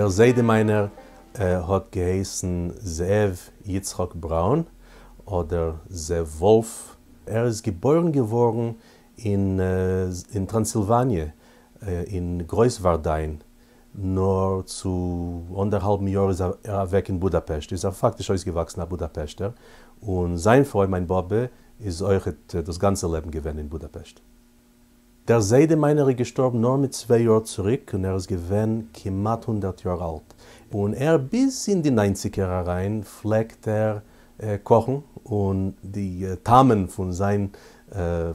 דער זיידע מיינער האט געהייסן זאב יצחק בראון אדער זאב וואלף, ער איז געבוירן געווארן אין אין טראנסילוואניע אין גרויסווארדיין, נאר צו אנדערהאלבן יאר איז ער אוועק אין בודאפעשט, איז ער פאקטיש אויסגעוואקסן א בודאפעשטער, און זיין פרוי מיין באבע איז אויכעט דאס גאנצע לעבן געווען אין בודאפעשט. דער זיידע מיינער איז געשטארבן נאר מיט צוויי יאר צוריק און ער איז געווען כמעט הונדערט יאר אלט, און ער ביז אין די ניינציגער אריין פלעגט ער קאכן, און די טעמען פון זיין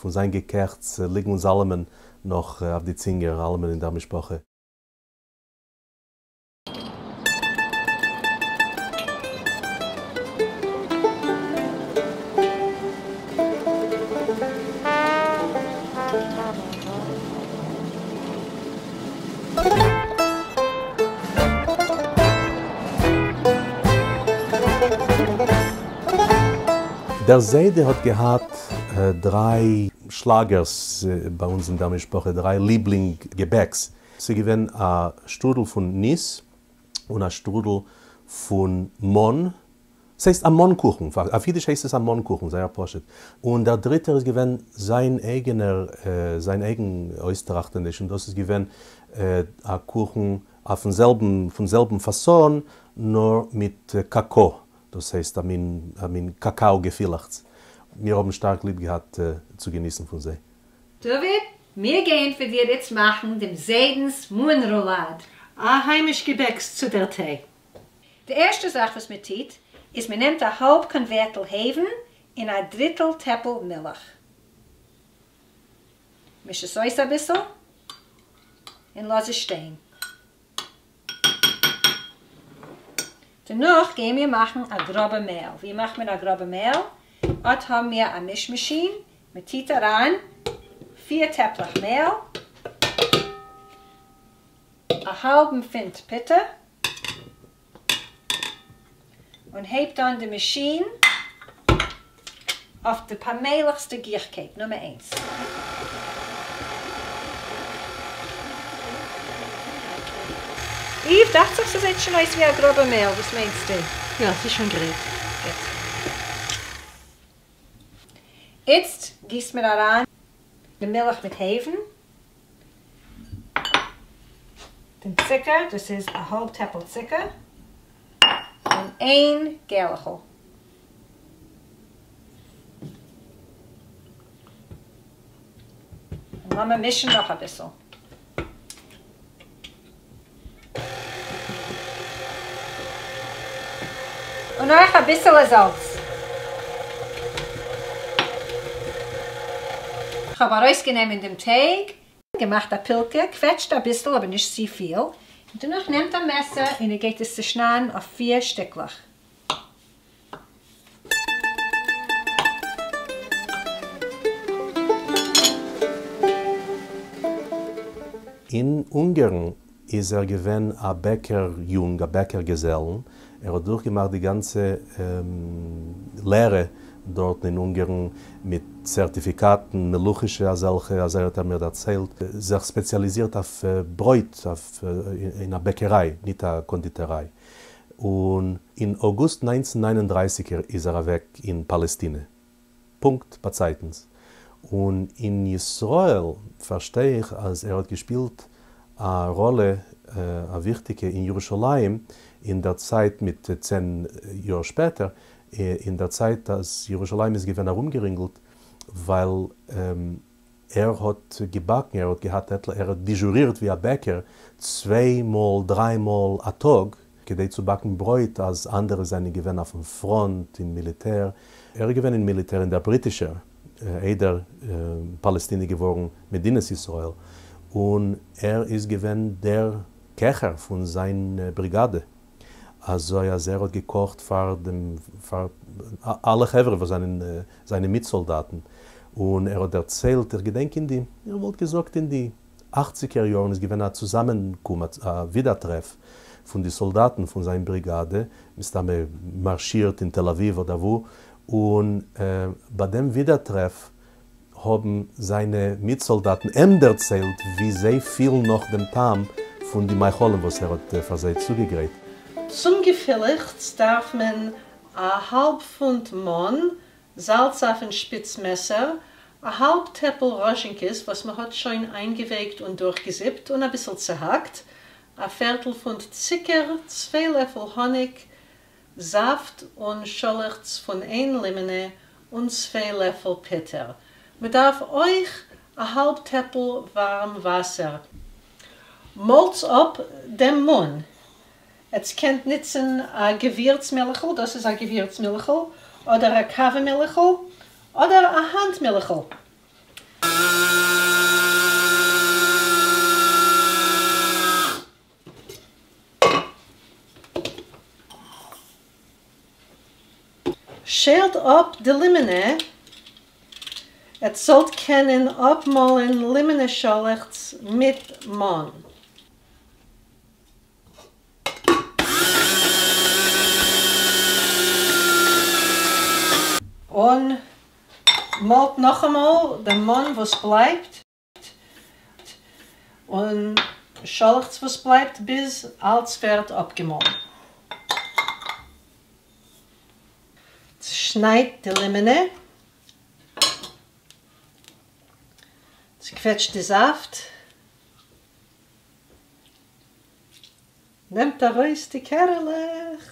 פון זיין געקעכטס ליגן אונז אלעמען נאך אויף די צינגער, אלעמען אין דער משפחה. דער זיידע האט געהאט דריי שלאגערס ביי אונז אין דער משפחה, דריי ליבלינג געבעקס. ס'איז געווען א שטרודל פון ניס און א שטרודל פון מאן, ס'הייסט א מאן קוכן, אויף אידיש הייסט עס א מאן קוכן, זייער פשוט. און דער דריטער איז געווען זיין אייגענער, זיין אייגן אויסטראכטעניש, און דאס איז געווען א קוכן אויפן זעלבן, פון זעלבן פאסאן, נאר מיט קאקא, דאס הייסט א מין, א מין קאקאו געפילעכץ. מיר האבן שטארק ליב געהאט צו געניסן פון זיי. דוד, מיר גייען פאר דיר איצט מאכן דעם זיידנס מאן-רולאד. א היימיש געבעקס צו דער טיי. די ערשטע זאך וואס מען טוט איז מען נעמט א האלב קאנווערטל הייוון און א דריטל טעפל מילך. מיש עס אויס אביסל און לאז עס שטיין. דערנאך גייען מיר מאכן א גראבע מעל. ווי מאכט מען א גראבע מעל? אט האבן מיר א מיש מאשין, מען טוט אריין פיר טעפלעך מעל, א האלבן פונט פוטער, און הייבט אן די מאשין אויף די פאמעליכסטע גיכקייט, נומער איינס. איוו, דאכט זיך ס'זעט שוין אויס ווי א גראבע מעל, וואס מיינסטו? יא, ס'איז שוין גרייט. גוט. איצט גיסט מען אריין די מילך מיט הייוון. דעם צוקער, דאס איז א האלב טעפל צוקער, און איין געלעכל. און לאמיר מישן נאך אביסל. און אויך אביסעלע זאלץ. כ'האב ארויסגענומען דעם טייג, געמאכט א פילקע, קוועטשט אביסל אבער נישט צופיל, און דערנאך נעמט א מעסער און איר גייט עס צושניידן אויף פיר שטיקלעך. אין אונגערן איז ער געווען א בעקער יונג, א בעקער געזעלן, ער האט דורכגעמאכט די גאנצע לערע דארטן אין אונגערן מיט סערטיפיקאטן, מלוכישע אזעלכע, אזוי האט ער מיר דערציילט, זיך ספעציאליזירט אויף ברויט, אויף אין א בעקעריי, ניט א קאנדיטעריי. און אין אוגוסט 1939 איז ער אוועק אין פאלעסטינע, פונקט באצייטנס. און אין ישראל פארשטיי איך אז ער האט געשפילט א ראלע א וויכטיגע אין ירושלים אין דער צייט מיט צען יאר שפעטער, אין דער צייט אז ירושלים איז געווען ארומגערינגלט ווייל ער האט געבאקן, ער האט געהאט עטליכע, ער האט דיזשורירט ווי א בעקער צוויי מאל דריי מאל א טאג כדי צו באקן ברויט אז אנדערע זענען געווען אויפן פראנט אין מיליטער, ער איז געווען אין מיליטער אין דער בריטישער איידער פאלעסטינע געווארן מדינת ישראל, און ער איז געווען דער קעכער פון זיין בריגאדע. אזוי אז ער האט געקאכט פאר דעם פאר אלע חברה וואס זענען זיינע מיטסאלדאטן, און ער האט דערציילט, איך געדענק אין די, איך וואלט געזאגט אין די אכציגער יארן איז געווען א צוזאמענקום, א ווידערטרעף פון די סאלדאטן פון זיין בריגאדע, מסתמא מארשירט אין תל אביב אדער וואו, און ביי דעם ווידערטרעף האבן זיינע מיטסאלדאטן אים דערציילט ווי זיי פילן נאך דעם טעם פון די מאכלים וואס ער האט פאר זיי צוגעגרייט. צום געפילעכץ דארף מען א האלב פונט מאן, זאלץ אויפן שפיץ מעסער, א האלב טעפל ראזשינקעס וואס מען האט שוין איינגעווייקט און דורכגעזיפט און אביסל צעהאקט, א פערטל פונט ציקער, צוויי לעפל האניג, זאפט און שאלעכץ פון איין לימענע און צוויי לעפל פיטער. מען דארף אויך א האלב טעפל ווארעם וואסער. מאלטס אפ דעם מאן. עטס קענט ניצן א געווירץ מילעכל, דאס איז א געווירץ מילעכל, אדער א קאווע מילעכל, אדער א האנט מילעכל. שיילט אפ די לימענע, עטס זאלט קענען אפמאלען לימענע שאלעכץ מיט מאן. און מאלט נאכאמאל דעם מאן וואס בלייבט. און שאלעכץ וואס בלייבט ביז אלץ ווערט אפגעמאלן. צעשניידט די לימענע. צעקוועטשט די זאפט. נעמט ארויס די קערעלעך.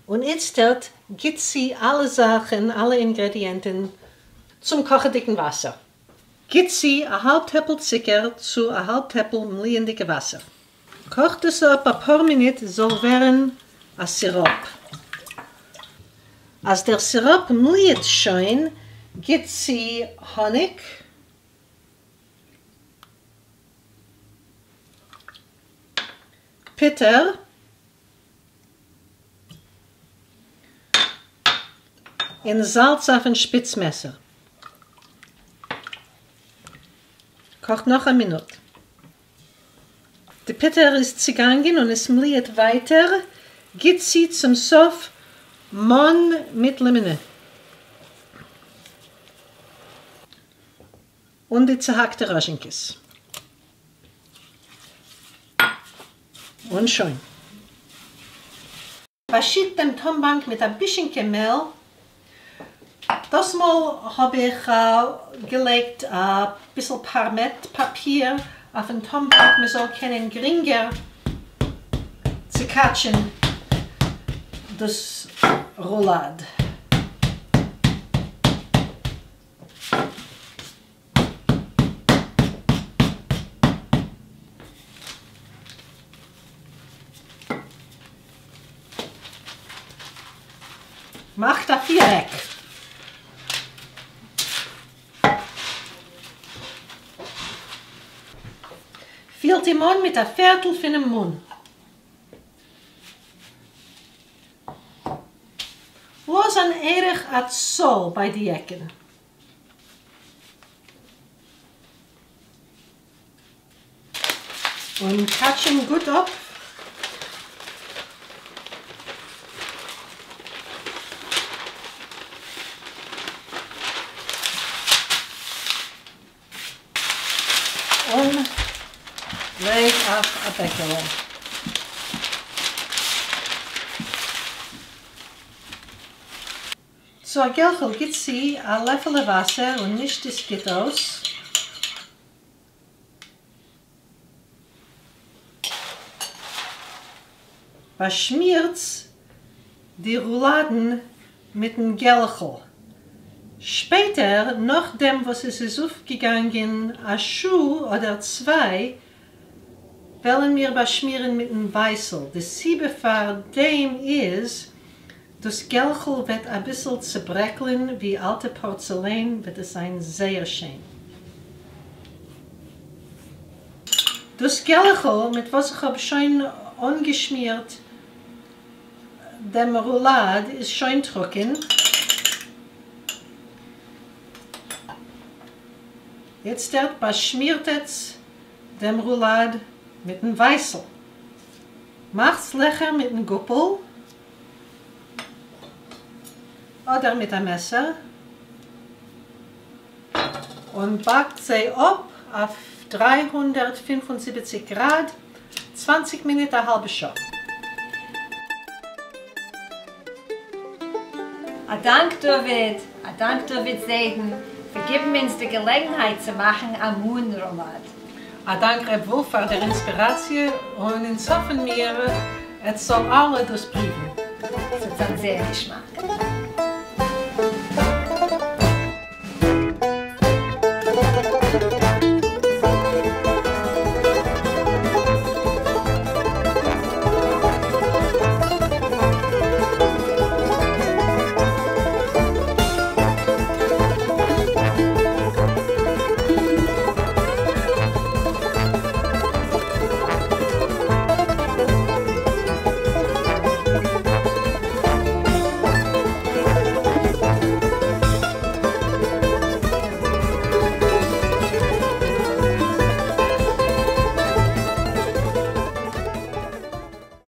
און איצטערט גיט צו אלע זאכן, אלע אינגרעדיענטן, צום קאכעדיגן וואסער. גיט צו א האלב טעפל צוקער צו א האלב טעפל מליענדיגע וואסער. קאכט עס אפ אפאר מינוט זאל ווערן א סיראפ. אז דער סיראפ מליעט שוין, גיט צו האניג. פיטער. און זאלץ אויפן שפיץ מעסער. קאכט נאך א מינוט. די פיטער איז צוגאנגען און עס מליעט ווייטער, גיט צו צום סוף מאן מיט לימענע. און די צוהאקטע ראזשינקעס. און שוין. באשיט דעם טאנבאנק מיט א בישינקע מעל, דאס מאל האב איך געלייגט א ביסל פארמעט פאפיר אויפן טאנבאנק מען זאל קענען גרינגער צוקאטשען דאס רולאד. מאכט א פירעק. פילט אים אן מיט א פערטל פונעם מאן. לאז אן ערך א צאל ביי די עקן. און קאטש אים גוט אפ. און לייג אויף א בעקעלע. צו א געלכל גיט צו א לעפעלע וואסער און מישט עס גוט אויס. באשמירטס די רולאדן מיטן געלכל. שפעטער נאכדעם וואס עס איז אויפגעגאנגען א שעה אדער צוויי וועלן מיר באשמירן מיטן ווייסל, די סיבה פאר דעם איז דאס געלכל וועט אביסל צוברעקלען ווי אלטע פארצעליין וועט עס זיין זייער שיין. דאס געלכל מיט וואס איך האב שוין אנגעשמירט דעם רולאד איז שוין טרוקען. איצטערט באשמירט עטס דעם רולאד מיטן ווייסל. מאכטס לעכער מיטן גאפל אדער מיט א מעסער. און באקט זיי אפ אויף 375 גראד 20 מינוט א האלבע שעה. א דאנק דוד, א דאנק דוד זיידן פאר גיבן אונז די געלעגנהייט צו מאכן א מאן ראלאד. א דאנק ר' וואלף פאר דער אינספיראציע און אונז האפן מיר עטס זאל אלע דאס פריוון. ס'וועט זיין זייער געשמאק.